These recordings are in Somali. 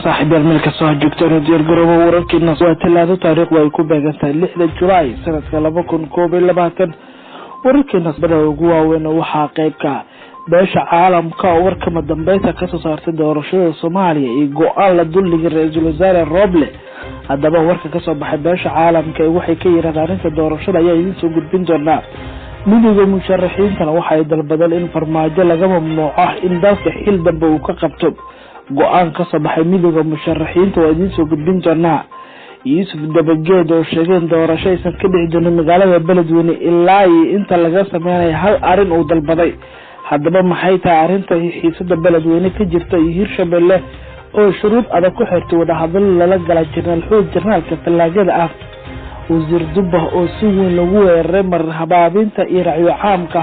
Saaxiibyaal, meel kastoo ha joogtaan oo diyaar garoobo wararkeena. Waa Talaado, taariikhdu ay ku beegan tahay 6da Julaay sanadka 2021. Wararkeena bada ugu waaweyn waxaa qeybka beesha caalamka oo warkama dambeynta kasoo saartay doorashada Soomaaliya iyo go-aan la duldhigay ra-iisul wasaare Roble. Haddaba, warka kasoo baxay beesha caalamka waxay ka yirahdeen arrinta doorashada ayaa idiin soo gudbin doonaa. Midowda musharaxiintana waxay dalbadeen in Farmaajo laga mamnuuco in dalka xil dambe uu ka qabto. Go-aan kasoo baxay midowda musharaxiinta waa idiin soo gudbin doonaa. Yuusuf Dabageed oo sheegeen doorasho aysan ka dhici doonin magaalada Beledweyne ilaa iyo inta laga sameynayo hal arrin uu dalbaday. Haddaba, maxay tahay arrinta xiisada Beledweyne ka jirta iyo Hirshabelle oo shuruud adag ku xirtay wadahadalo lala gala Jenaraal Xuud, jenaraalka fallaagada ah? Wasiir Dubah oo si weyn lagu weeraray marar habaabinta iyo racyo caamka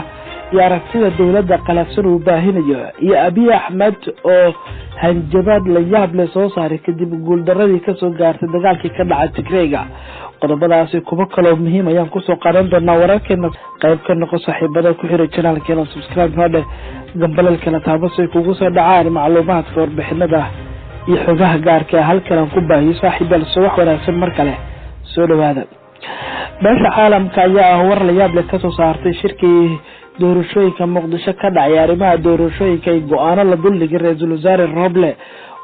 iyo aragtida dowladda qalafsan uu baahinayo, iyo Abiy Axmed oo hanjabaad la yaab leh soo saaray kadib guuldaradii kasoo gaartay dagaalkii ka dhacay Tigreyga. Qodobadaasi kuwo kaloo muhiim ayaan kusoo qaadan doonaa wararkeena. Qayb ka noqo saaxiibada ku xiray channelkeena, subscribe noo dheh, gambaleelkana taabo si ay kugu soo dhacaan macluumaadka, warbixinada iyo xogaha gaarka ah halkan aan ku baahiyo. Saaxiibayaal, soo wax wanaagsan, mar kale soo dhawaada. Beesha caalamka ayaa ah war la yaab leh kasoo saartay shirkii doorashooyinka Muqdisho ka dhacay, arrimaha doorashooyinka ay go-aano la duldhigay ra-iisul wasaare Roble.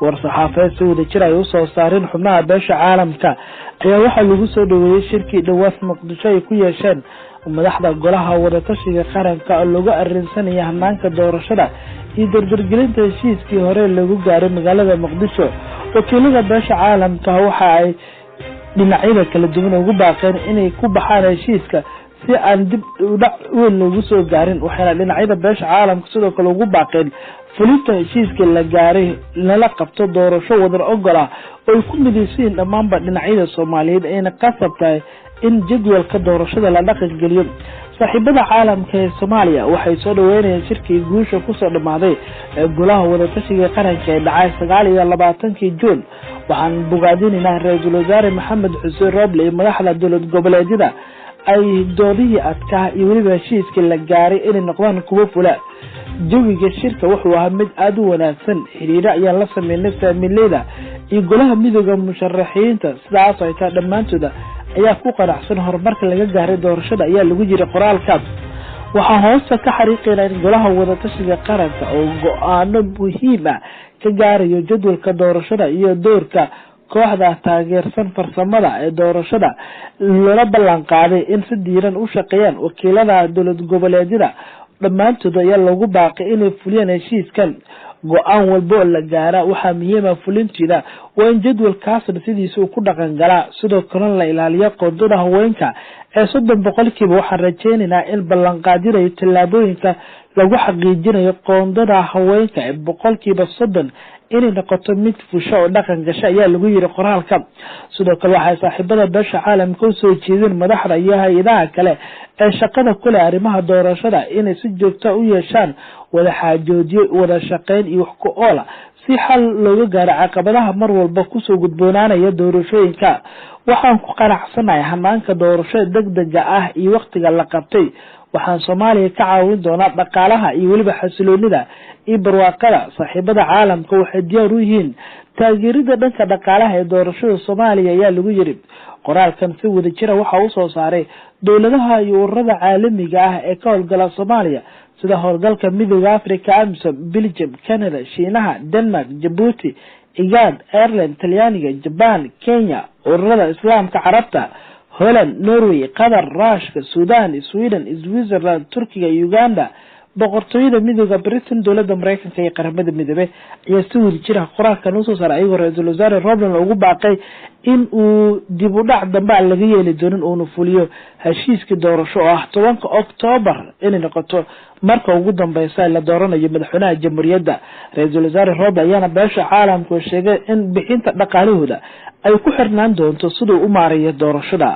War saxaafeed si wada jir ay usoo saareen xubnaha beesha caalamka ayaa waxaa lagu soo dhaweeyey shirkii dhawaas Muqdisho ay ku yeesheen madaxda golaha wadatashiga qaranka oo lagu arinsanaya hanaanka doorashada iyo dardargelinta heshiiskii hore lagu gaaray magaalada Muqdisho. Wakiilada beesha caalamka waxa ay dhinacyada kala duwan ugu baaqeen inay ku baxaan heshiiska si aan dib udhac weyn loogu soo gaarin, waxayna dhinacyada beesha caalamka sidoo kale ugu baaqeen fulinta heshiiska la gaaray, lala qabto doorasho wadar ogol ah oo ay ku midaysiin dhammaanba dhinacyada Soomaaliyeed, ayna qasab tahay in jadwalka doorashada la dhaqan geliyo. Saaxiibada caalamka ee Soomaaliya waxay soo dhaweynayeen shirkii guusha kusoo dhamaaday ee golaha wadatashiga qaranka ee dhacay 29-kii Juun. Waxaan bogaadinaynaa ra-iisul wasaare Maxamed Xuseen Roble iyo madaxda dowlad goboleedyada ay doodihii adkaa iyo weliba heshiiskii la gaaray inay noqdaan kuwo fula. Jawiga shirka wuxuu ahaa mid aada u wanaagsan. Xiriiro ayaan la sameynay saamileyda iyo golaha midooda musharaxiinta, sidaas ay tahay dhammaantooda ayaa ku qanacsan horumarka laga gaaray doorashada, ayaa lagu jiray qoraalka. Waxaan hoosta ka xariiqaynaa in golaha wadatashiga qaranka oo go-aano muhiim ah ka gaarayo jadwalka doorashada iyo doorka kooxda taageersan farsamada ee doorashada loola ballan qaaday in si diiran u shaqeeyaan. Wakiilada dowlad goboleedyada dhammaantood ayaa loogu baaqay inay fuliyaan heshiiskan. Go-aan walba oo la gaara waxaa muhiima fulintiida, waa in jadwalkaasna sidiisa uu ku dhaqan galaa, sidoo kalena la ilaaliyo qoondada haweenka ee 30%. Waxaan rajeynaynaa in ballanqaadyada iyo tallaabooyinka lagu xaqiijinayo qoondada haweenka ee 30% inay noqoto mid fusho oo dhaqan gasha, ayaa lagu yiri qoraalka. Sidoo kale, waxay saaxiibada beesha caalamka usoo jeedeen madaxda iyo hay-adaha kale ee shaqada kuleh arrimaha doorashada inay si joogta u yeeshaan wada xaajoodyo, wada shaqeyn iyo wax ku oola si xal looga gaaro caqabadaha mar walba kusoo gudboonaanaya doorashooyinka. Waxaan ku qanacsanahay hanaanka doorashada degdega ah iyo waktiga la qabtay. Waxaan Soomaaliya ka caawin doonaa dhaqaalaha iyo weliba xasiloonida iyo barwaaqada. Saaxiibada caalamka waxay diyaar u yihiin taageerida dhanka dhaqaalaha ee doorashada Soomaaliya, ayaa lagu yiri qoraalkan. Si wada jira waxaa usoo saaray dowladaha iyo ururada caalamiga ah ee ka howlgala Soomaaliya, sida howlgalka Midooda Africa, AMISOM, Belgium, Canada, Shiinaha, Denmark, Jabuuti, IGAD, Ireland, Talyaaniga, Jaban, Kenya, ururada Islaamka, Carabta, Holland, Norway, Qatar, Ruushka, Sudan, Sweden, Switzerland, Turkiga, Uganda, Boqortooyada Midooda Britain, dowlada Mareykanka iyo Qaramada Midoobe ayaa si wada jira qoraalkan usoo saaray, ayagoo ra-iisul wasaare Robland ugu baaqay in uu dib u dhac dambe aan laga yeeli doonin, uuna fuliyo heshiiskii doorasho oo ah 10-ka Octoobar inay noqoto marka ugu dambeysa la dooranayo madaxweynaha jamhuuriyadda. Ra-iisul wasaare Roble ayaana beesha caalamku sheegay in bixinta dhaqaalahooda ay ku xirnaan doonto siduu u maareeyo doorashada.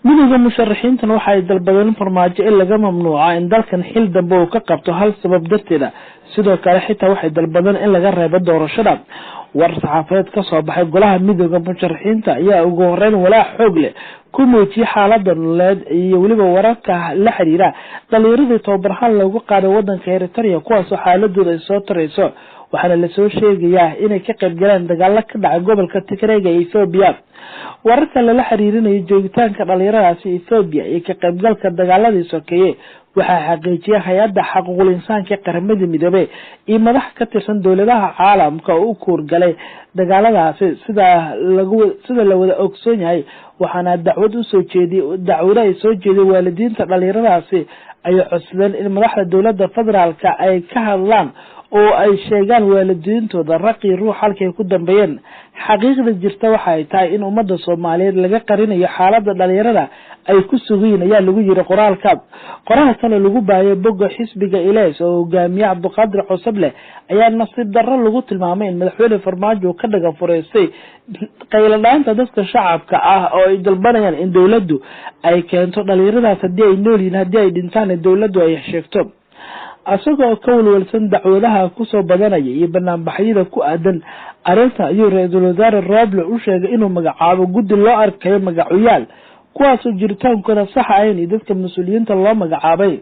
Midowda musharaxiintan waxa ay dalbadeen Farmaajo in laga mamnuuca in dalkan xil dambe uu ka qabto hal sabab darteeda. Sidoo kale xitaa waxay dalbadeen in laga reebo doorashada. War saxaafadeed kasoo baxay golaha midooda musharaxiinta ayaa ugu horeyn walaac xoog leh ku muujiyay xaalada nololeed iyo weliba wararka la xiriira dhalinyaradii tababarhaan loogu qaaday wadanka Eritrea, kuwaasoo xaaladooda ay soo tarayso, waxaana lasoo sheegayaa inay ka qayb galeen dagaalo ka dhacay gobolka Tigreega ee Ethiopia. Wararka lala xiriirinayo joogitaanka dhalinyaradaasi Ethiopia iyo ka qaybgalka dagaaladii sokeeye waxaa xaqiijiyay hay-adda xaquuqul insaanka qaramada midoobey iyo madax ka tirsan dowladaha caalamka oo u kuurgalay dagaaladaasi sida la wada ogsoon yahay. Waxaana dacwad usoo jeediyay dacwado ay soo jeeday waalidiinta dhalinyaradaasi ay codsadeen in madaxda dowladda federaalka ay ka hadlaan oo ay sheegaan waalidiintooda raqii ruux halkay ku dambeeyeen. Xaqiiqda jirta waxa ay tahay in ummadda Soomaaliyeed laga qarinayo xaaladda dhalinyarada ay ku sugayiin, ayaa lagu yiri qoraalka. Qoraalkan oo lagu baahiyay bogga xisbiga Ilays oo hogaamiye Cabdiqaadir Cusable ayaa nasiib darro lagu tilmaamay in madaxweyne Farmaajo ka dhaga fureystay qayladhaanta dadka shacabka ah oo ay dalbanayaan in dowladdu ay keento dhalinyaradaas haddii ay nool yihiin, haddii ay dhintaan dowladdu ay sheegto. Isagoo ka walwalsan dacwadaha kusoo badanaya iyo banaanbaxyada ku aadan arrinta ayuu ra-iisul wasaare Roble u sheegay inuu magacaabo guddi loo arkayo magacoyaal, kuwaasoo jiritaankooda sax ahayn iyo dadka mas-uuliyiinta loo magacaabay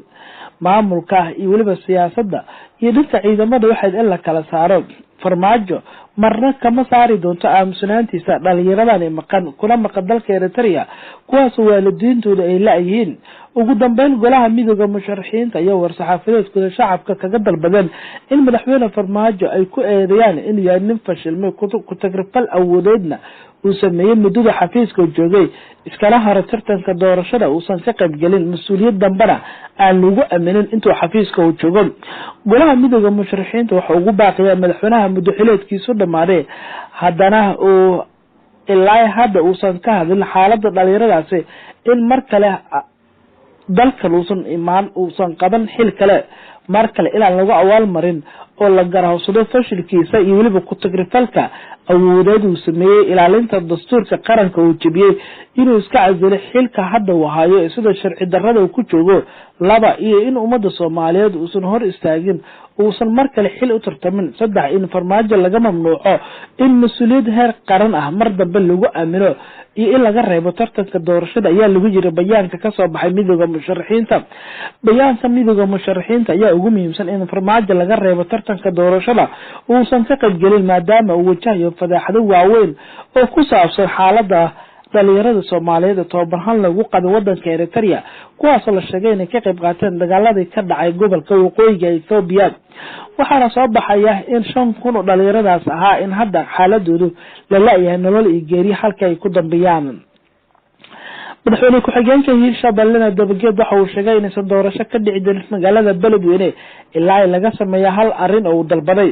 maamulka iyo weliba siyaasadda iyo dhanka ciidamada waxayd in la kala saaro. Farmaajo marna kama saari doonto aamusnaantiisa dhalinyaradani maqan kuna maqan dalka Eritrea, kuwaasoo waalidiintooda ay la-yihiin. Ugu dambeyn golaha midooda musharaxiinta ayaa war-saxaafadeedkooda shacabka kaga dalbadeen in madaxweyne Farmaajo ay ku eedeeyaan inuu yahay nin fashilmay, ku-tagrifal awoodeedna uu sameeyey muddada xafiiska joogay, iskala haro tartanka doorashada uusan ka qaybgelin, mas-uuliyad dambena aan lagu aminin intuu xafiiska uu joogo. Golaha midooda musharaxiinta waxa ugu baaqayaa madaxweynaha muddo xileedkiisu dhamaaday haddana uu ilaa hadda uusan ka hadlin xaaladda dhalinyaradaasi in mar kale dalkan uusan imaan, uusan qaban xil kale, mar kale inaan lagu awaal marin oo la garahowsado fashilkiisa iyo weliba ku-tagrifalka awoodeed uu sameeyey, ilaalinta dastuurka qaranka uu jebiyey, inuu iska casilay xilka hadda uu hayo sida sharci darrada uu ku joogo. 2, iyo in ummadda Soomaaliyeed uusan hor istaagin, uusan mar kale xil u tartamin. 3, in Farmaajo laga mamnuuco in mas-uuliyad heer qaran ah mar dambe lagu aamino iyo in laga reebo tartanka doorashada, ayaa lagu yiri bayaanka kasoo baxay midooda musharaxiinta. Bayaanka midooda musharaxiinta ayaa ugu muhiimsan in Farmaajo laga reebo tartanka doorashada, uusan ka qaybgelin, maadaama uu wajahayo fadeexado waaweyn oo ku saabsan xaaladda dhalinyarada Soomaaliyeed ee tababarhaan lagu qaday wadanka Eritrea, kuwaasoo la sheegay inay ka qayb qaateen dagaaladii ka dhacay gobolka waqooyiga Ethiopia. Waxaana soo baxaya in 5000 oo dhalinyaradaas ahaa in hadda xaaladoodu la la-yahay nolol iyo geeri halka ay ku dambeeyaan. Madaxweyne ku-xigeenka Hiirshabellena Dabageed waxa uu sheegay inaysan doorasho ka dhici doonin magaalada Beledweyne ilaa ay laga sameeya hal arrin oo uu dalbaday.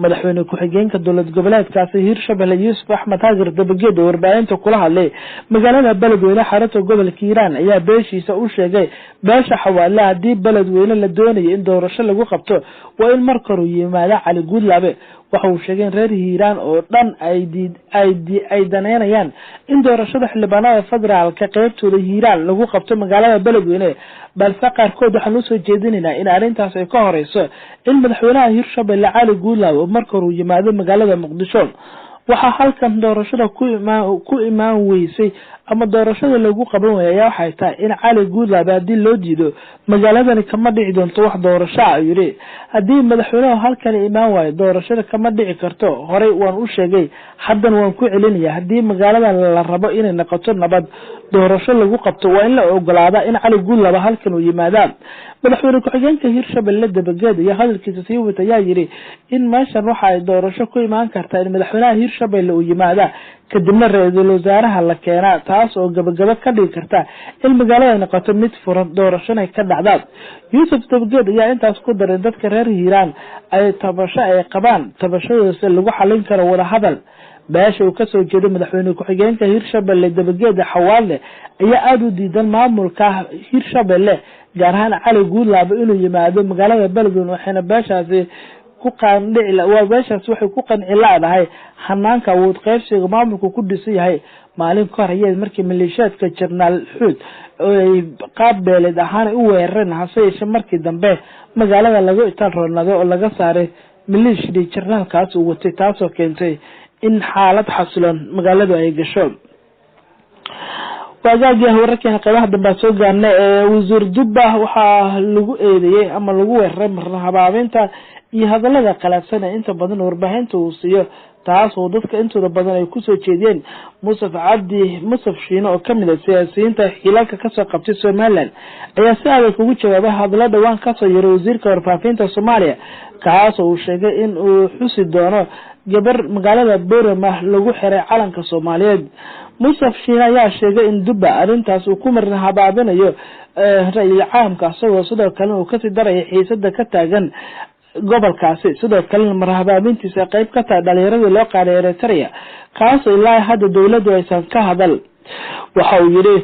Madaxweyne ku-xigeenka dowlad goboleedkaasi Hiirshabelle Yuusuf Axmed Hagar Dabageed oo warbaahinta kula hadlay magaalada Beledweyne xarunta gobolka Hiiraan ayaa beeshiisa u sheegay beesha Xawaale haddii Beledweyne la doonayo in doorasho lagu qabto waa in marka hore yimaada Cali Guudlaabe. Waxa uu sheegay in reer Hiiraan oo dhan ay daneynayaan in doorashada xildhibaanada federaalka qeybtooda Hiiraan lagu qabto magaalada Beledweyne, balse qaarkood waxaan usoo jeedinaynaa in arrintaas ay ka horeyso in madaxweynaha Hiirshabelle Cali Guudlaabe oo marka hore uu yimaado magaalada Muqdisho. Waxaa halkan doorashada ku imaan weysay ama doorashada lagu qaban waayay ayaa waxay tahay in Cali Guudlaabe haddii loo diido magaaladani kama dhici doonto wax doorasho ah, ayuu yidhi. Haddii madaxweynuhu halkan imaan waayo doorashada kama dhici karto, horey waan u sheegay, haddana waan ku celinaya. Haddii magaaladan la rabo inay noqoto nabad doorasho lagu qabto waa in la ogolaada in Cali Guudlaabe halkan uu yimaada. Madaxweyne ku-xigeenka Hiirshabelle Dabageed iyo hadalkiisa sii wata ayaa yidhi in meeshan waxa ay doorasho ku imaan kartaa in madaxweynaha Hiirshabelle uu yimaada, kadibna ra-iisul wasaaraha la keenaa, taas oo gabagabo ka dhigi karta in magaalada ay noqoto mid furan doorashona ka dhacda. Yuusuf Dabageed ayaa intaas ku daray dadka reer Hiiraan ay tabasho ay qabaan, tabashadooda lagu xalin karo wadahadal. Beesha uu kasoo jeedo madaxweyne ku-xigeenka Hiirshabelle Dabageed Xawaale ayaa aada u diidan maamulka Hiirshabelle, gaar ahaan Cali Guudlaabe inuu yimaado magaalada Beledweyne, waxayna beeshaasi ku qaandhici waa beeshaasi waxay ku qanci laadahay hanaanka awood qaybsiga maamulku ku dhisan yahay. Maalin ka hor ayaa markii maleeshiyaadka Jenaraal Xuud ay qaab beeleed ahaan u weerareen, hase yeeshee markii dambe magaalada lagu itaal roonaaday oo laga saaray maleeshiyadii jarnaalkaas uu watay, taasoo keentay in xaalad xasiloon magaaladu ay gasho. Waagaagii wararkeena qeybaha dambe soo gaarnay ee wasiir Dubba waxaa lagu eedeeyey ama lagu weeraray marna habaabinta iyo hadalada qalaafsan ee inta badan warbaahinta uu siiyo, taas oo dadka intooda badan ay kusoo jeediyeen. Musaf Cabdi Musaf Shiine oo kamid ah siyaasiyiinta xilalka kasoo qabtay Somaliland ayaa si adag ugu jawaabay hadallo dhowaan kasoo yeeray wasiirka warfaafinta Soomaaliya, kaas oo uu sheegay in uu xusi doono gabar magaalada Boorama lagu xiray calanka Soomaaliyeed. Musaf Shiine ayaa sheegay in Dubba arrintaas uu ku marna habaabinayo ra'yiga caamka, isagoo sidoo kalena uu kasii daraya xiisada ka taagan gobolkaasi. Sidoo kalena marhabaabintiisa qayb ka tahay dhalinyaradii loo qaaday Eritrea, kaasoo ilaa hadda dowladdu aysan ka hadal. Waxa uu yidhi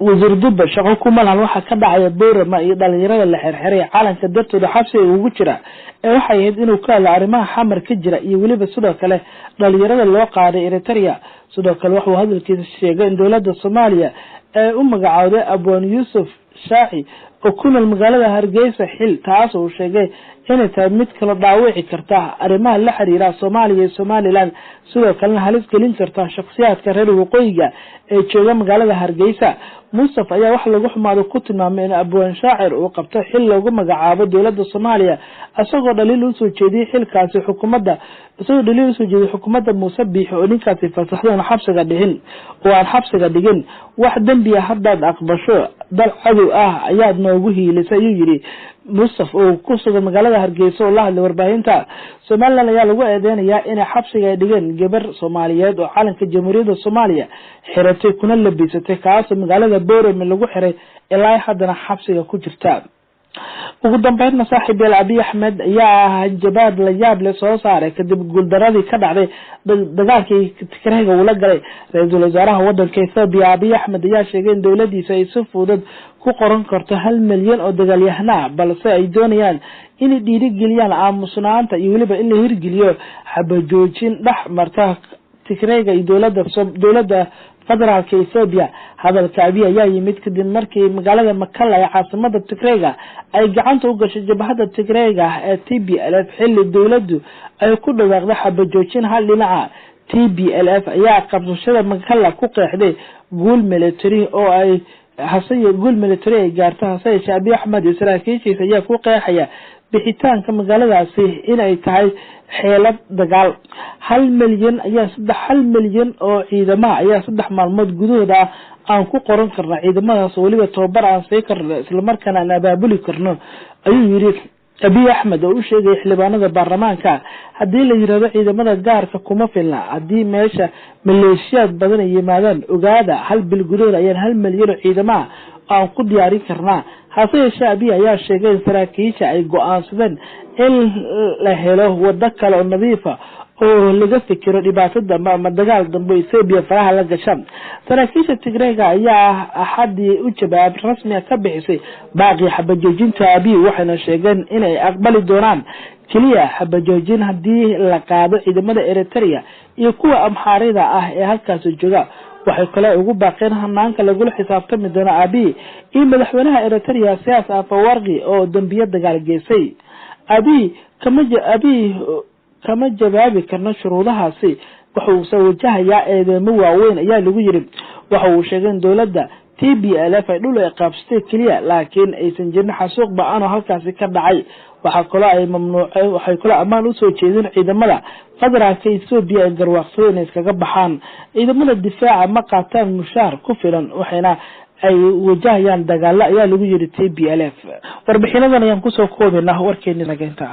wasiir Dubba shaqo kuma lahan waxa ka dhacaya Boorama iyo dhalinyarada la xirxiray calanka dartooda xabsiga ugu jira, ee waxay ahayd inuu ka hadlo arrimaha xamar ka jira iyo weliba sidoo kale dhalinyarada loo qaaday Eritrea. Sidoo kale wuxuu hadalkiisa sheegay in dowladda Soomaaliya ay u magacaawday Abwaan Yuusuf Shaaci oo ku nool magaalada Hargeysa xil, taas oo uu sheegay inay tahay mid kala dhaawici karta arrimaha la xiriira Soomaaliya iyo Somaliland, sidoo kalena halis gelin karta shakhsiyaadka reer waqooyiga ee jooga magaalada Hargeysa. Mustaf ayaa wax lagu xumaado ku tilmaamay in Abwaan Shaacir uu qabto xil loogu magacaabo dowladda Soomaaliya, isagoo dhaliil usoo jeediyey xilkaasi xukuumadda, isagoo dhaliil usoo jeediyey xukuumadda Muuse Biixi oo ninkaasi fasaxday oon xabsiga dhigin oo aan xabsiga dhigin. Wax dembi ah haddaad aqbasho dal cadow ah ayaad noogu hiilisay, ayuu yidhi Mustaf oo ku sugan magaalada Hargeysa oo la hadlay warbaahinta. Somaliland ayaa lagu eedeynayaa inay xabsiga ay dhigeen gabar Soomaaliyeed oo calanka Jamhuuriyadda Soomaaliya xiratay kuna labisatay, kaasoo magaalada Boorame lagu xiray ilaa haddana xabsiga ku jirta. Ugu dambeynna saaxiib yaal, Abiy Axmed ayaa hanjabaad la yaab leh soo saaray kadib guuldaradii ka dhacday dagaalkii Tigrayga uu la galay. Ra-iisul wasaaraha wadanka Ethiopia Abiy Axmed ayaa sheegay in dowladiisa ay si fudud ku qoran karto 1 milyan oo dagaalyahana ah, balse ay doonayaan inay dhiirigeliyaan aamusnaanta iyo weliba in la hirgeliyo xabajoojin dhex marta Tigrayga iyo dowladda federaalka Ethiopia. Hadalka Abiy ayaa yimid kadib markii magaalada Makalla ee caasimada Tigrayga ay gacanta u gashay jabhadda Tigrayga ee TPLF, xilli dowladdu ay ku dhawaaqday xabajoojin hal dhinaca. TPLF ayaa qabsashada Makalla ku qeexday guul military oo ay hase guul military ay gaarto, hase yeeshee Abiy Axmed iyo saraakiishiisa ayaa ku qeexaya bixitaanka magaaladaasi inay tahay xeelad dagaal. 1 milyan ayaa saddex 1 milyan oo ciidamaha ayaa 3 maalmood gudahooda aan ku qoran karna ciidamadaas, oo weliba tababar aan sii karno islamarkaana aan abaabuli karno, ayuu yidhi Abiy Axmed oo u sheegay xildhibaanada baarlamaanka. Haddii la yirahdo ciidamada gaarka kuma filna, haddii meesha maleeshiyaad badan ay yimaadaan, ogaada 1 bil gudahood ayaan 1 milyan oo ciidamaha aan ku diyaarin karnaa. Hase yeeshee Abiy ayaa sheegay in saraakiisha ay go'aansadeen in la helo wado kale oo nadiif ah oo laga fikiro dhibaato dambe ama dagaal dambe Ethiopia faraha la gasha. Saraakiisha Tigrayga ayaa axadii u jawaab rasmi ah ka bixisay baaqii xabajoojinta Abiy, waxayna sheegeen inay aqbali doonaan keliya xabajoojin haddii la qaado ciidamada Eritrea iyo kuwa Amxaarida ah ee halkaasi jooga. Waxay kale ugu baaqeen hanaanka lagula xisaabtami doono Abiy iyo madaxweynaha Eritrea Siyaas Afwerki oo dambiyo dagaal geysay. Abiy kama jawaabi karno shuruudahaasi, wuxuu soo wajahayaa eedeymo waaweyn ayaa lagu yiri. Waxa uu sheegay in dowladda TPLF ay dhul ay qaabsatay keliya, laakiin aysan jirin xasuuq ba'an oo halkaasi ka dhacay. Waxaa kaloo ay mamnuuceen, waxay kaloo ammaan usoo jeedin ciidamada federaalka Ethiopia ay garwaaqsadeen inay iskaga baxaan. Ciidamada difaaca ma qaataan mushaar ku filan, waxayna ay wajahayaan dagaalo ayaa lagu yiri TPLF. Warbixinadan ayaan kusoo koobaynaa warkeeni nageynta.